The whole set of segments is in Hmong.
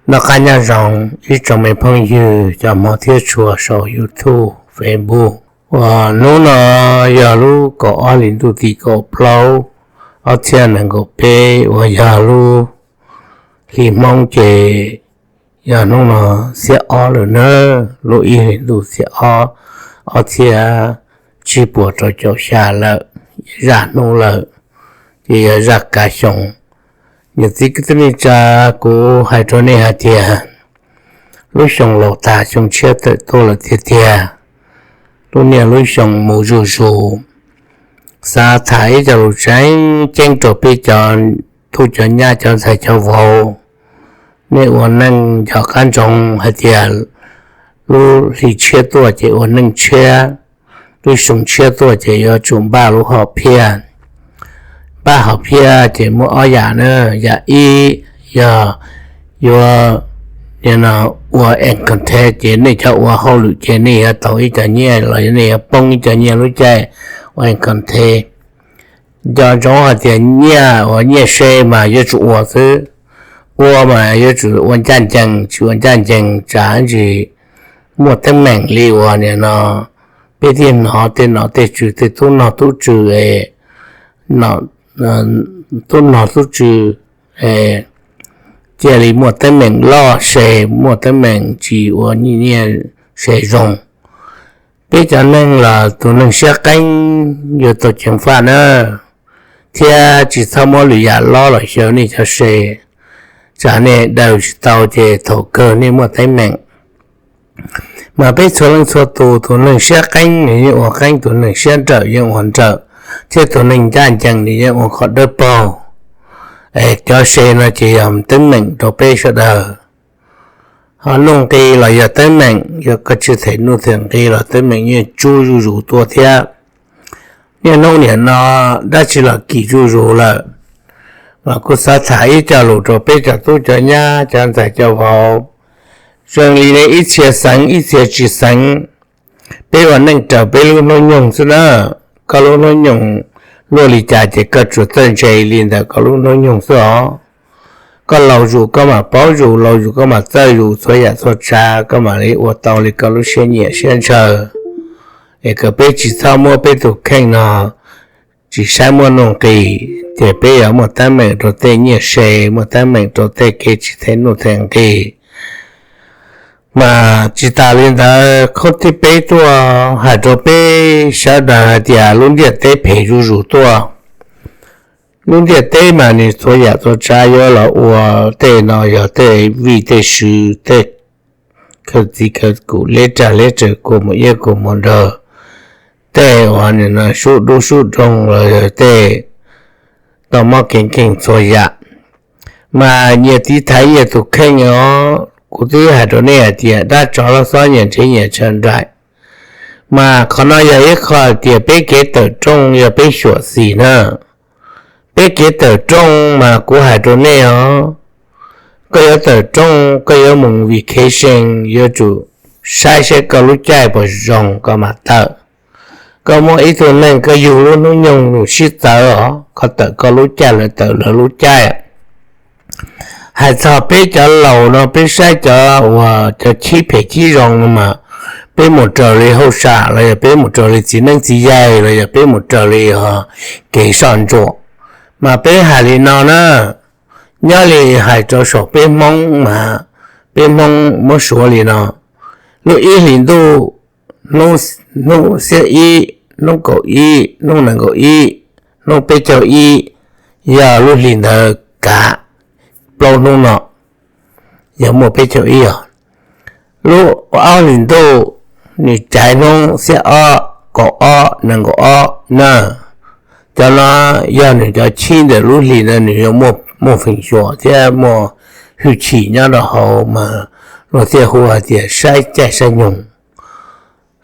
Noj qab nyob zoo ib tsoom me phooj ywg cov hmov thiab tshua saum YouTube, Facebook. Uas hnub no yog lub kaum ob hlis ntuj tim kaum plaub, ob txhiab nees nkaum peb, uas yog lub hli Hmoob ces yog hnub no xiab ob lawm nawb, lub ib hlis ntuj xiab ob, ob txhiab tsib puas rau caum xya lawm, zaj hnub lawm, ces yog zaj kav xyoo. Niam txiv kwv tij neej tsa, kuv hais rau nej hais tias lub xyoo laus tas xyoo tshiab tawm tuaj lawm tiag tiag, lub niaj lub xyoo mus zuj zus. Xav tham ib co lus tseeb ceeb rau peb cov tub cov nyab cov ntxhais cov vauv. Nej ua neej nco qab ntsoov hais tias lub hli tshiab tuaj ces ua neej tshiab, lub xyoo tshiab tuaj ces yuav tsum npaj lub hom phiaj. Npaj hom phiaj ces muaj ob yam na, yam ib yog yuav ua income tax, ces nej cov ua hauj lwm ces nej yuav tau ib co nyiaj los yog nej yuav poob ib co nyiaj lub caij ua income tax. Nco ntsoov hais tias nyiaj uas nyiaj se mas yuav tsum ua xwb, ua mas yuav tsum ua ncaj ncees, tsis ua ncaj ncees tsam ntsis muaj teeb meem li uas nim no peb thiaj hnov tej nom tej tswv tej tub nog tub tswv, tub nog tub tswv cia li muaj teeb meem loj se, muaj teeb meem tsis ua nyiaj se zoo. Peb cov neeg los tus neeg siab qeeb yuav tau ceev faj na, thiab tsis txhob muab lwm yam lob los xyaw nej cov se, tsam nej daws tsis tau ces thaum kawg nej muaj teeb meem. Mas peb txhua leej txhua tus, tus neeg siab qeeb nws yeej ua qeeb, tus neeg siab nrawm yeej ua nrawm, thiab tus neeg ncaj ncees nws yeej ua qhov dawb paug. Es cov se no ces yog teeb meem rau peb sawv daws. Ho nuj nqi los yog teeb meem, yog koj tsis them nuj them nqi los teeb meem yeej tsub zuj zus tuaj thiab. Niaj hnub nim no dab tsi los kim zuj zus lawm, mas kuv xav tham ib co lus rau peb cov tub cov nyab cov ntxhais cov vauv, zoo li nej ib txhia xeev ib txhia tsis xeev. Peb ua neej raws peb lub hnub nyoog xwb na. Koj lub hnub nyoog luaj li cas ces koj tsuas txawj ntse li ntawm koj lub hnub nyoog xwb os. Koj laus zus koj mam paub zus, laus zus koj mam txawj zus txhua yam txhua tsav, koj mam li ua tau li koj lub siab nyiam siab ntshaw. Es kom peb tsis txhob muab peb tus kheej no tsis saib muaj nuj nqis, ces peb yuav muaj teeb meem rau tej nyiaj se, muaj teeb meem rau tej kev tsis them nuj them nqi. Mas tsis tas li ntawd, khub thib peb tuaj hais rau peb sawv daws hais tias lub ntiaj teb phem zuj zus tuaj. Lub ntiaj teb mas nws txhua yam txhua tsav yuav los ua, tej no yog tej vij tej sw, tej khaws txiv khaws kum, leb rag leb raws, kua muag iab kua muag nraug, tej uas sub dub sub doog los yog tej tau mob kev nkeeg txhua yam. Mas nyias tiv thaiv nyias tus kheej os. Kuv twb hais rau nej hais tias dab tsov loj xob nyias nrhiav nyias tshav nraim. Mas qhov no yog ib qho hais tias peb kev tawm rooj yog peb xyuam xim na. Peb kev tawm rooj mas kuv hais rau nej os, koj yuav tawm rooj, koj yuav mus vacation, yuav tsum saib saib koj lub caij puas zoo koj mam tawm. Koj muaj ib tug neeg koj yug lub hnub nyoog nws sib txawv os, koj tawm koj lub caij lawv tawm lawv lub caij. Hais txog peb cov laus no peb saib cov uas cov chib phem chib zoo no mas peb mus raws li hauj sam los yog peb mus raws li txiv neeb txiv yaig los yog peb mus raws li kev soj ntsuam. Mas peb hais li no na, nyob li hais rau saum peb Hmoob mas peb Hmoob muab suav li no, lub ib hlis ntuj, hnub xiab ib, hnub kaum ib, hnub nees nkaum ib, hnub peb caug ib, yog lub hli ntawd kav plaub hnub no, yog muaj peb caug ib os. Lub ob hlis ntuj nws caiv hnub xiab ob, kaum ob, nees nkaum ob na. Cov no yog nws cov chib ntawm lub hli ntawd nws yuav muaj feem xyuam thiab muaj hwj chim nyob rau hauv mas luag thiaj hu hais tias saib caij saib nyoog.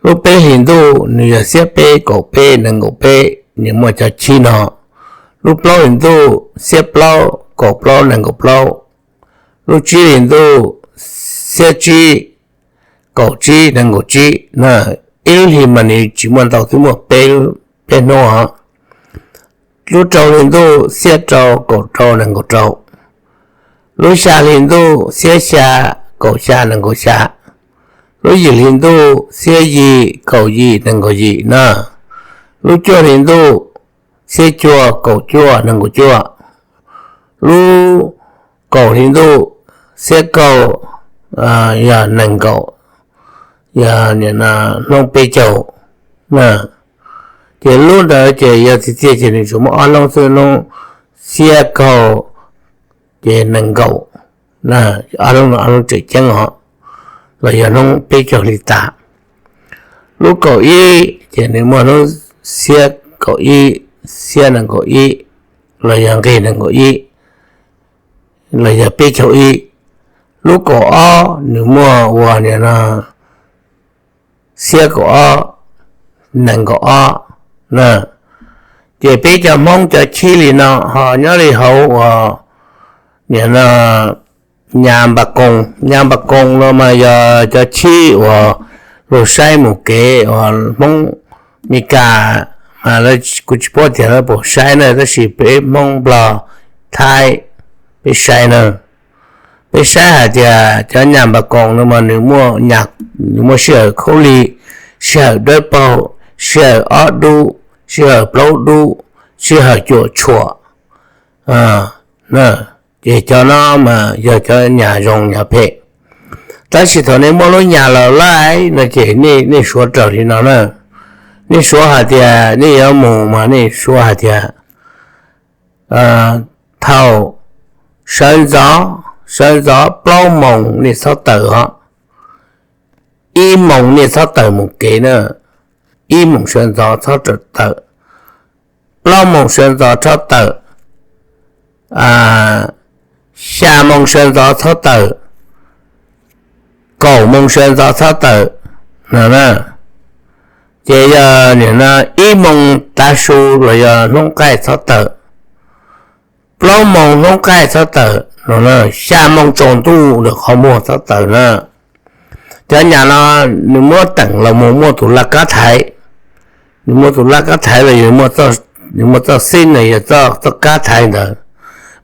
Lub peb hlis ntuj nws yog xiab peb, kaum peb, nees nkaum peb, nws muaj cov chib no. Lub plaub hlis ntuj xiab plaub, kaum plaub, nees nkaum plaub. Lub tsib hlis ntuj xiab tsib, kaum tsib, nees nkaum tsib na. Ib lub hlis mas nws tsis muaj ntau, twb muaj peb, peb hnub os. Lub rau hlis ntuj xiab rau, kaum rau, nees nkaum rau. Lub xya hli ntuj xiab xya kaum xya nees nkaum xya. Lub yim hli ntuj xiab yim kaum yim nees nkaum yim na. Lub cuaj hli ntuj xiab cuaj kaum cuaj nees nkaum cuaj. Lub kaum hli ntuj xiab kaum yog nees nkaum, yog hnub peb caug na. Ces lub ntawd ces yog txiv txiaj ces nws tsuas muaj ob hnub xwb, hnub xiab kaum ces nees nkaum, ob hnub no ob hnub tseem ceeb os, los yog hnub peb caug hli tas. Lub kaum ib ces nws muaj hnub xiab kaum ib, xiab nees nkaum ib, los yog nqig nees nkaum ib, los yog peb caug ib. Lub kaum ob nws muaj ua nim no xiab kaum ob, nees nkaum ob na. Ces peb cov Hmoob cov chib li no ho nyob li hauv uas nim no Nyas Npas Koos, Nyas Npas Koos no mas yog cov chib uas luag saib mus kev uas Hmoob Mes Kas, mas kuv tsis paub tias lawv puas saib na, tab sis peb Hmoob Nplog Thaib peb saib na, peb saib hais tias cov Nyas Npas Koos no mas nws muaj, nws muaj sij hawm khaub lig, sij hawm dawb paug, sij hawm ob dub, sij hawm plaub dub, sij hawm cuam tshuam. Ces cov no mas yog cov nyas zoo nyas phem. Tab sis thaum nej muaj lub nyas laus laij no ces nej suav raws li no na. Nej suav hais tias nej yuav mus mas nej suav hais tias thaum sawv ntxov, sawv ntxov plaub moos nej txhob tawm os. Ib moos nej txhob tawm mus kev na, ib moos sawv ntxov txhob tawm, plaub moos sawv ntxov txhob tawm, xya moos sawv ntxov txhob tawm, kaum moos sawv ntxov txhob tawm no na. Ces yog nim no ib moos tav su los yog hnub qaij txhob tawm, plaub moos hnub qaij txhob tawm no, xya moos tsaus ntuj ntawm qhov muag txhob tawm na. Cov nyas no nws muab teem los mus muaj tus laj kab thaiv, nws muaj tus laj kab thaiv los yog nws muaj txoj xib no yog txoj kab thaiv ntawd,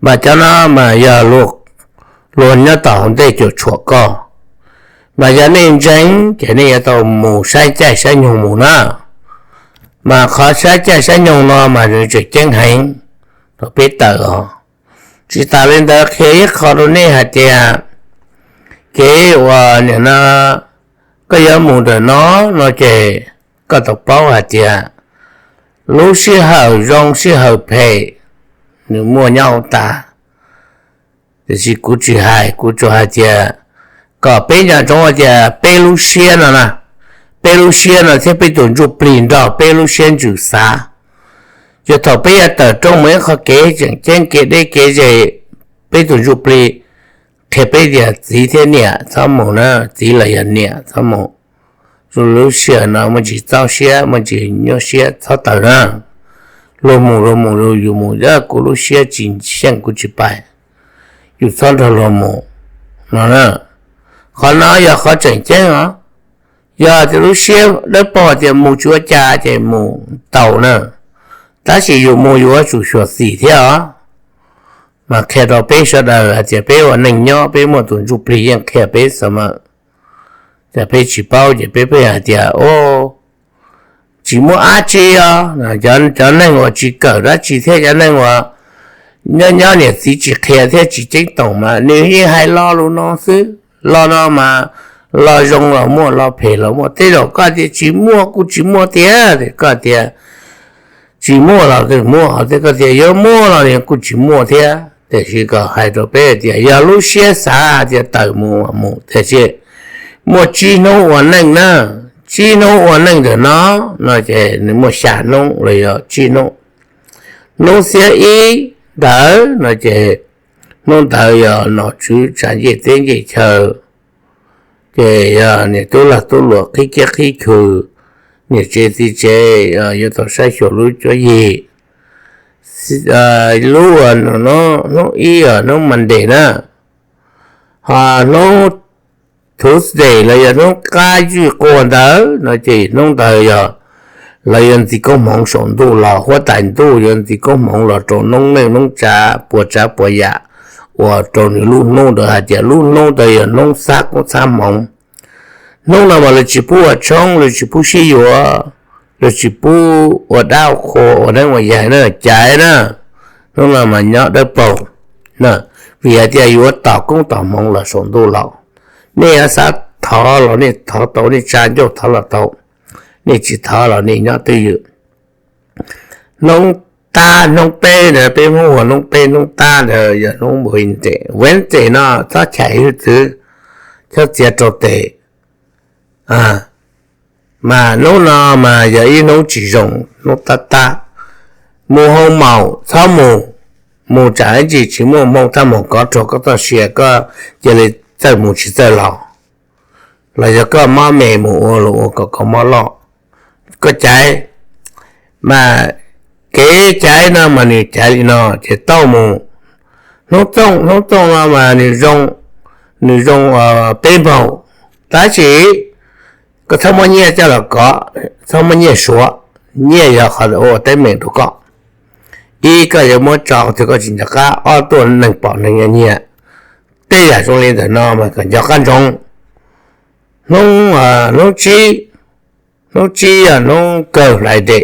mas cov no mas yog luag nyob tom hauv ntej cuam tshuam koj. Mas yog nej ntseeg ces nej yuav tau mus saib caij saib nyoog mus na. Mas qhov saib caij saib nyoog no mas nws tseem ceeb heev rau peb tawm os. Tsis tas li ntawd qhia ib qho rau nej hais tias kev uas nim no koj yuav mus ntawm no no ces koj tau paub hais tias lub sij hawm zoo sij hawm phem nws muaj nyob hauv tas. Tiam sis kuv tsis hais, kuv tsuas hais tias kom peb nco ntsoov hais tias peb lub siab no na, peb lub siab no thiab peb tus ntsuj plig nrog peb lub siab ntsws xav. Yog thaum peb yuav tawm rooj mus ib qho kev tseem ceeb kev deb kev ze, peb tus ntsuj plig qhia peb tias txiv thiab niam txhob mus na, txiv los yog niam txhob mus. Lub sij hawm no muaj ntsis txaus siab, muaj ntsis nyuaj siab txhob tawm na. Luag mus luag mus, yus mus, kuv lub siab tsis xyeej kuv tsis pais, yus txhob nrog luag mus no na. Qhov no yog qhov tseem ceeb os. Yog tias lub siab dawb paug tias mus tsis ua cas ces mus tau na, tab sis yus mus yus yuav tsum xyuam xim thiab os. Mas qhia rau peb sawv daws hais tias peb ua neej nyob peb muaj tus ntsuj plig yeej qhia peb xwb mas. Ces peb tsis paub ces peb pheej hais tias, o, tsis muaj dab tsi os, cov neeg uas tsis kawm dab tsi thiab cov neeg uas nyob nyob niam txiv tsis qhia thiab tsis ceeb toom mas nws yeej hais lo lus no xwb. Lo no mas lo zoo los muaj, lo phem los muaj. Tej zaum koj tias tsis muaj kuj tsis muaj tiag, koj tias tsis muaj los muaj, koj tias yuav muaj los kuj tsis muaj thiab. Tiam sis kom hais rau peb tias yog lub siab xav tias tawm mus mus, tiam sis muaj tsib hnub ua neej na, tsib hnub ua neej ntawm no, no ces nws muaj xya hnub los yog tsib hnub. Hnub xiab ib ntawd no ces hnub ntawd yog nom tswv tsav ncej teb ncej chaw, ces yog niam tub lag tub luam qhib kiab qhib khw, niam tsev txiv tsev yuav tau saib xyuas lub cuab yig. Lub hnub ib yog hnub Monday na, ho hnub Tuesday los yog hnub qab ywj quaj ntawd no ces hnub ntawd yog lawv yuav ntxiv koob hmoov saum ntuj los, huab tais ntuj yuav ntxiv koob hmoov los rau noob neej noob tsav puas tsav puas yam uas rau nws lub hnub ntawd hais tias lub hnub ntawd yog hnub txhab koob txhab hmoov. Hnub no mas lawv tsis pub ua tshoob, lawv tsis pub sib yuav, lawv tsis pub ua dab ua qhua ua neeb ua yaig na, caiv na. Hnub no mas nyob dawb paug, vim hais tias yuav tos koob tos hmoov los saum ntuj los. Nej yuav xav thov los nej thov tau, nej tsa ncauj thov los tau, nej tsis thov los nej nyob twj ywm. Hnub tab hnub peb ntawd, peb Hmoob hu hnub peb hnub tab ntawd yog hnub Wednesday. Wednesday no txhob chais hwj txwv, txhob txiav rau tes. Mas hnub no mas yog ib hnub tsis zoo, hnub tab tab. Mus hoo maum txhob mus, mus tsam ib ntsis tsis muaj hmoo thaj mus kov rau koj txoj sia, koj cia li txawj mus tsis txawj los, los yog koj mob me mus ua luag ua kom koj mob loj. Koj caiv, mas kev caiv no mas nws caiv li no ces tau mus. Hnub txooj, hnub txooj no mas nws zoo, nws zoo peb npaug, tab sis koj txhob muab nyiaj coj los kov, txhob muab nyiaj suav. Nyiaj yog qhov ua teeb meem rau koj. Ib, koj yuav muab tso tias koj tsis nco qab, ob, tuaj neeg pom neeg nyiag nyiag. Tej yam zoo li ntawm no mas kom nco qab ntsoov. Hnub, hnub tsib, hnub tsib yog hnub kawg Friday.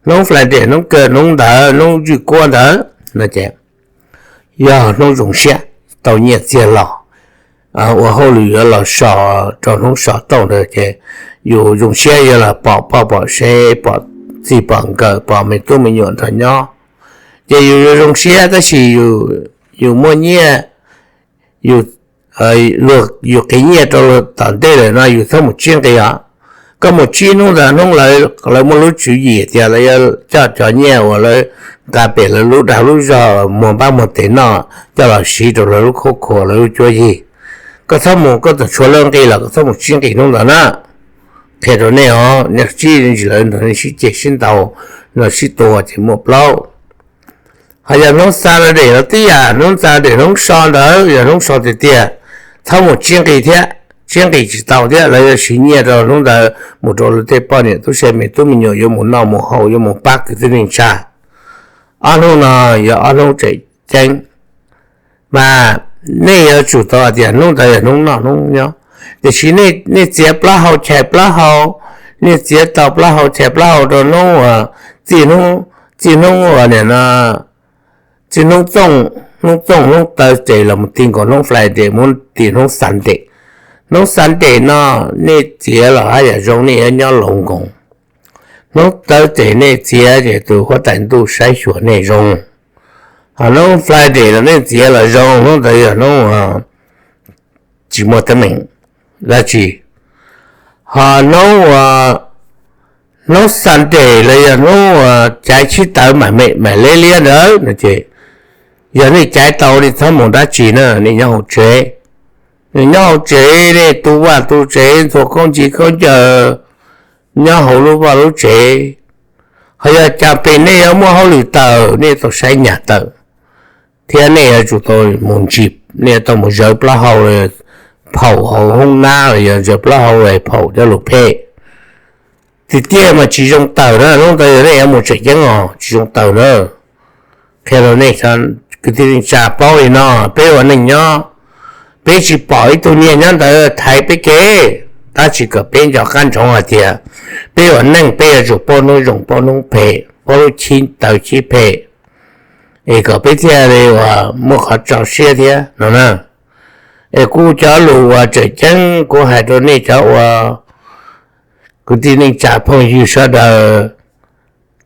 Hnub Friday hnub kawg, hnub ntawd hnub ywj kuab ntawd no ces yog hnub zoo siab, tau nyiaj txiag los, ua hauj lwm yuav los so rau hnub so tauj ntawd ces yus zoo siab yuav los pom poj pom sev, pom txij pom nkawm, pom me tub me nyuam nrog nyob, ces yus yuav zoo siab. Tab sis yus muaj nyiaj, yus qiv nyiaj rau luag tom ntej lawm no yus txhob mus tsib nqis os. Koj mus tsib hnub ntawd hnub lawv muaj lub tswv yim tias lawv yuav coj cov nyiaj uas lawv nqa pem lawv lub dag lub zog muag npab muag tes noj coj los siv rau lawv lub khaub khua lawv lub cuab yig. Koj txhob mus, koj txawm tshuav lawv nqi los koj txhob mus tsib nqis hnub ntawd na. Qhia rau nej os, nej tsib ntsis lawv nrog nej sib ceg sib ntaus, nrog sib tua ces muaj plaub. Ho yog hnub Saturday los tib yam, hnub Saturday hnub so ntawd yog hnub so tiag tiag, txhob mus tsib nqis thiab, tsib nqis tsis tau thiab. Lawv yuav siv nyiaj rau hnub ntawd mus rau lawv tej poj niam tub se me tub me nyuam yuav mus noj mus haus, yuav mus pab kwv tij neej tsa. Ob hnub no yog ob hnub tseem ceeb, mas nej yuav tsum tau hais tias hnub ntawd yog hnub noj hnub nyob. Tiam sis nej txiav plaub hau chais plaub hau, nej txiav tau plaub hau chais plaub hau rau hnub, txij hnub, txij hnub uas nim no, txij hnub txooj, hnub txooj hnub Thursday los mus ti nkaus hnub Friday mus ti hnub Sunday. Hnub Sunday no nej txiav los haj yam zoo, nej yuav nyob laus nkoos. Hnub Thursday nej txiav ces tus huab tais ntuj saib xyuas nej zoo. Ho hnub Friday los nej txiav los zoo, hnub ntawd yog hnub tsis muaj teeb meem dab tsi. Ho hnub, hnub Sunday los yog hnub caiv tshib tawv mam me mam liab liab ntawd no ces yog nej caiv tau nej txhob mus dab tsi na, nej nyob hauv tsev. Nej nyob hauv tsev, nej tu vaj tu tsev, ntxhua khaub nci khaub ncaws nyob hauv lub vaj lub tsev. Ho yog cas pem nej yuav muaj hauj lwm tawm, nej tau saib nyas tawm, thiab nej yuav tsum tau mus ntsis, nej yuav tau mus zawv plaub hau, phaum hauv hoob nab los yog zawv plaub hau phaum cov lus phem. Tiag tiag mas tsis zoo tawm na, hnub ntawd yog nej yuav mus tseem ceeb os, tsis zoo tawm na. Qhia rau nej kwv tij neej tsa paub li no, peb ua neej nyob, peb tsis pom ib tug niag nyob ntawd thaiv peb kev, tab sis kom peb nco qab ntsoov hais tias peb ua neej peb yuav tsum paub hnub zoo paub hnub phem, paub lub chib tawv chib phem, es kom peb thiaj li uas muaj qhov tso siab thiab no na. Es kuv cov lus uas tseem ceeb kuv hais rau nej cov uas kwv tij neej tsa phooj ywg sawv daws,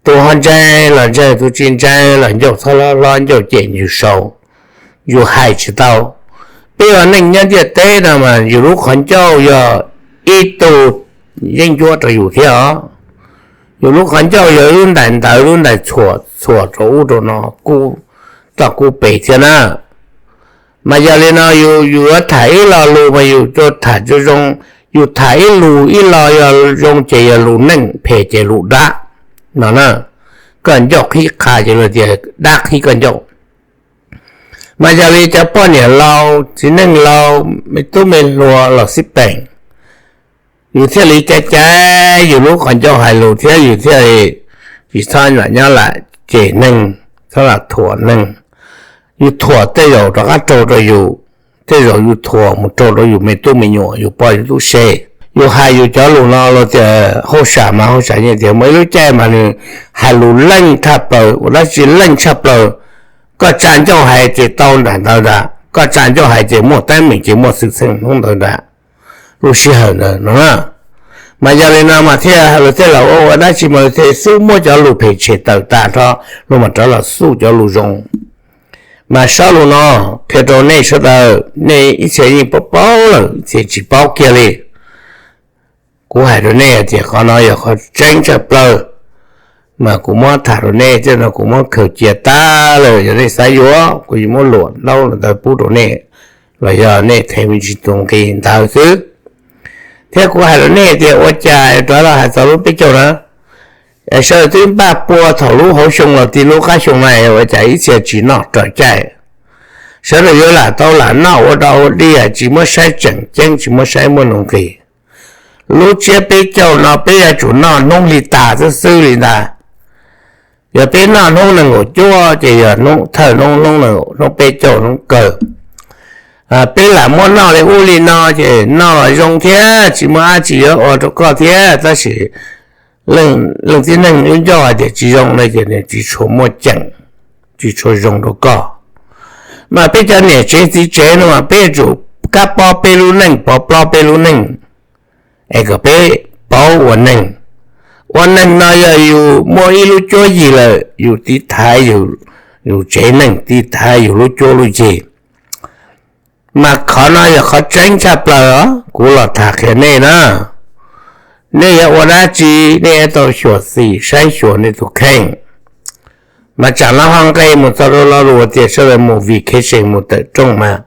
tus ho ntseeg los ntseeg, tus tsis ntseeg los ncauj txhob hlob hlob, ncauj cem yus saud, yus hais tsis tau. Peb ua neej nyob ntiaj teb no mas yus lub qhov ncauj yog ib tug yeeb ncuab rau yus thiab os. Yus lub qhov ncauj yog lub ntais ntawv lub ntais txhuam txhuam rau ub rau no, kub toj kub pem thiab na. Mas yog li no yus yuav tham ib lo lus mas yus yuav tham zoo zoo, yus tham ib lus ib lo yog zoo ces yog lus neej, phem ces lus dab no na. Koj ncauj qhib qha ces luag tias dab qhib koj ncauj. Mas yog li cov poj niam laus txiv neej laus me tub me hluas los xij peem, yus thiaj li caiv caiv yus lub qhov ncauj hais lus thiab yus thiaj li tsis txhob lam nyob lam cem neeg, txhob lam thuam neeg. yus thuam tej zaum rov qab raug rau yus, tej zaum yus thuam mus raug rau yus me tub me nyuam, yus poj yus tub se. Yus hais yus cov lus no los tias hauj sam mas hauj sam yeej tias muaj ib lub caij mas nws hais lus leej tshaj plaws, ua dab tsi leej tshaj plaws. Koj tsa ncauj hais ces tau nram ntawd ntag, koj tsa ncauj hais ces muaj teeb meem ces muaj xwm txheej hnub ntawd ntag. Lub sij hawm ntawd no na, mas yog li no mas thiaj lawv thiaj los ua ua dab tsi mas lawv thiaj xub muab cov lus phem tshem tawm tas nrho, lawv mam rov los xub cov lus zoo. Mas zaj lus no qhia rau nej sawv daws, nej ib txhia yeej paub paub lawm, ib txhia tsis paub kiag li. Kuv hais rau nej tias qhov no yog qhov tseeb tshaj plaws, mas kuv muab tham rau nej, tej no kuv muab khaws cia tag lawm, yog nej xav yuav kuv yuav muab luam ntaub ntawv pub rau nej, los yog nej them me ntsis tus nqi ntawd xwb. Thiab kuv hais rau nej tias ua cas rov los hais txog lub peb caug na, es sawv daws twb npaj pua thaum lub hauv xyoo los txog lub qab xyoo na, ua cas ib txhia tsis noj raws caij. Sawv daws yuav lam tau lam noj ua dog ua dig, tsis muab saib tseem ceeb, tsis muab saib muaj nuj nqis. Lub tsiab peb caug no peb yuav tsum noj hnub hli tas xwb xwb li ntag. Yog peb noj hnub nees nkaum cuaj ces yog thawj hnub, hnub peb caug hnub kawg. Peb lam muab noj li ub li no ces noj los zoo thiab, tsis muaj dab tsi yuav ua rau koj thiab, tab sis leej tib neeg lub ncauj hais tias tsis zoo no ces nws tsis tshua muaj ceem, tsis tshua zoo rau koj. Mas peb cov niam tsev txiv tsev no mas peb yuav tsum kab plob peb lub neej, pov plob peb lub neej, es kom peb paub ua neeg. Ua neeg no yog yus muaj ib lub cuab yig lawm, yus tiv thaiv yus tsev neeg, tiv thaiv yus lub cuab lub yig. Mas qhov no yog qhov tseeb tshaj plaws os, kuv los tham qhia nej na. Nej yuav ua dab tsi nej yuav tau xyuam xim saib xyuas nej tus kheej. Mas tsam no ho nqe mus txog rau lo lus tias sawv daws mus vacation mus tawm rooj mas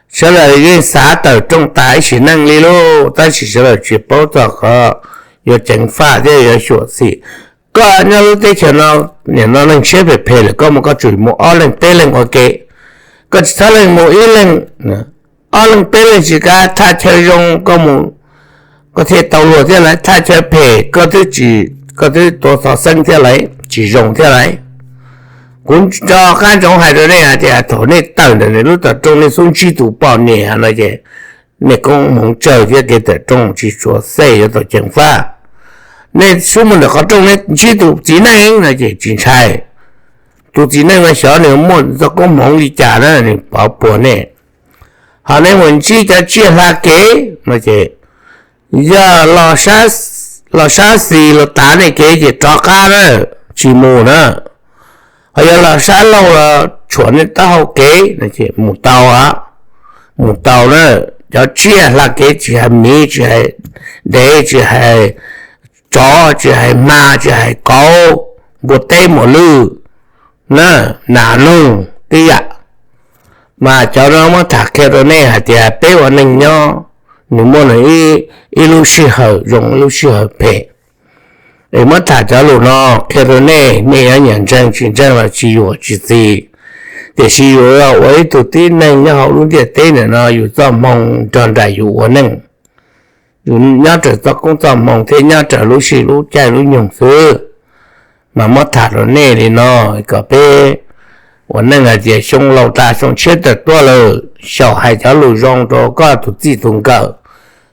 sawv daws yeej xav tawm rooj tas ib sim neej li lauj, tab sis sawv daws tsis paub txog qhov yuav ceev faj thiab yuav xyuam xim. Koj nyob lub teb chaws no, nim no neeg siab phem phem lawm, koj mus koj tsum mus ob leeg peb leeg ua ke, koj tsis txhob leej mus ib leeg. Ob leeg peb leeg tsis kav, thaj chaw zoo koj mus koj thiaj tau luag thiab lauj, thaj chaw phem koj twb tsis, koj twb tuav xov xeeb thiab lauj, tsis zoo thiab lauj. Kuv nco qab ntsoov hais rau nej hais tias thaum nej tawm ntawm nws lub tawm rooj nej xub ntsib tus poj niam no ces nej koob hmoov tsawg thiab kev tawm rooj tsis tshua xej yuav tau ceev faj. Nej xub mus ntawm qhov rooj nej ntsib tus txiv neej no ces tsis ntshai. Tus txiv neej no xyov nws muaj txoj koob hmoov li cas na nws pov puag nej. Ho nej mus ntsib cov tsiaj hla kev no ces yog los sab xis los tav nej kev ces rov qab na, tsis mus na. Ho yog los sab laug los tshuam nej taub hau kev no ces mus tau, mus tau na. Cov tsiaj hla kev tsis hais miv, tsis hais dev, tsis hais tsov, tsis hais hma, tsis hais kauv, npua teb muas lwj na, nas noog tib yam. Mas cov no muab tham qhia rau nej hais tias peb ua neeg nyob nws muaj nws ib lub sij hawm zoo ib lub sij hawm phem. Es muab tham cov lus no qhia rau nej, nej yuav nyiam ntseeg tsis ntseeg los tsis yuam tsis txi, tiam sis yus ua ib tug tib neeg nyob hauv lub ntiaj teb ntawm no yus txoj hmoo nrog nraim yus ua neej. Yus nyob raws txoj koob txoj hmoo thiab nyob raws lub sij lub caij lub nyoog xwb. Mas muab tham rau nej li no kom peb ua neej hais tias xyoo laus tas xyoo tshiab tawm tuaj lawm, xyaum hais cov lus zoo rau koj tus txij tus nkawm,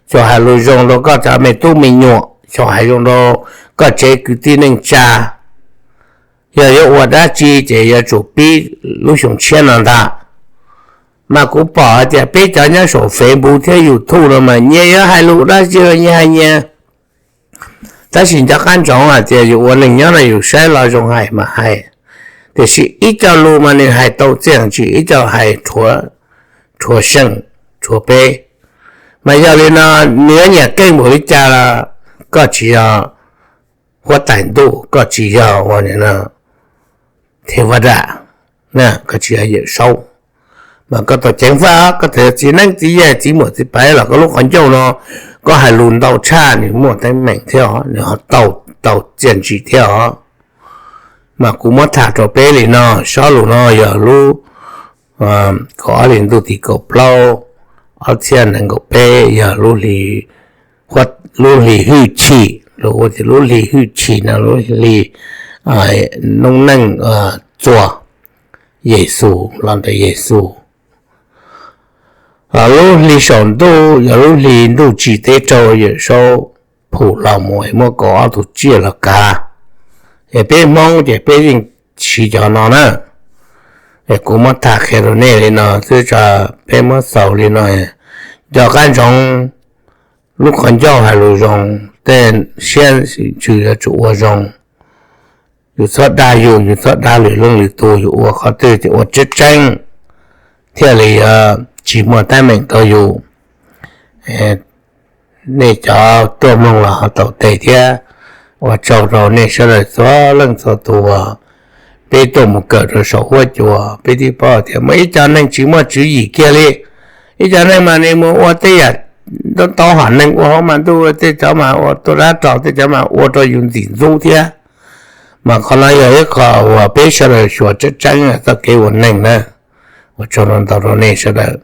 xyaum hais lus zoo rau koj cov me tub me nyuam, xyaum hais zoo rau koj tsev kwv tij neej tsa. Yog yuav ua dab tsi ces yuav tsum pib lub xyoo tshiab no ntag. Mas kuv pom hais tias peb cov nyob saum Facebook thiab YouTube no mas nyias yuav hais lus dab tsi los nyias hais nyias. Tab sis nco qab ntsoov hais tias yus ua neeg nyob no yus saib lo zoo hais mas hais, tiam sis ib co lus mas nws hais tau txiaj tsim, ib co hais rhuav seej, rhuav peb. Mas yog li no, nws yuav nyiam keej npaum li cas los koj tsis yog huab tais ntuj, koj tsis yog ua thej vaj daj, koj tsis yog Yawm Saub. Mas koj tau ceev faj, koj txawm yog txiv neeb txiv yaig txiv muam txiv paiv los koj lub qhov ncauj no koj hais lus ntau tshaj nws muaj teeb meem thiab os, nws ho tau txiaj ntsim thiab os. Mas kuv muab tham rau peb li no, zaj lus no yog lub kaum ob hli ntuj tim kaum plaub, ob txhiab nees nkaum peb, yog lub hli hwj chim, lub hli hwj chim no lub hli noob neej txuas. Yexus los ntawm Yexus. Lub hli saum ntuj yog lub hli ntuj tsim teb raug Yawm Saub phum los mus es muab kaum ob tug tsiaj los kav. Es peb Hmoob ces peb yeej siv cov no na. Es kuv muab tham qhia rau nej li no xwb, peb muab xaus li no. Nco qab ntsoov, lub qhov ncauj hais lus zoo, tej siab ntsws yuav tsum ua zoo. Yus txhob dag yus, yus txhob dag lwm leej lwm tus, yus ua qhov twg ces ua tseeb tseeb thiaj li yuav tsis muaj teeb meem rau yus. Nej cov tuaj mloog los ho tau tes thiab. Ua tsaug rau nej sawv daws txhua leej txhua tus uas peb tuaj mus kawm rau saum huab cua, peb twb paub tias muaj ib co neeg tsis muaj tswv yim kiag li. Ib co neeg mas nws mus ua tej yam ntau hom neeg ua hauv mas ntuj, tej cov mas ua tuaj dab rog, tej cov mas ua rau yus ntxim ntxub thiab. Mas qhov no yog ib qho uas peb sawv daws xyuas tseeb tseeb txoj kev ua neeg na. Ua tsaug ntau rau nej sawv daws.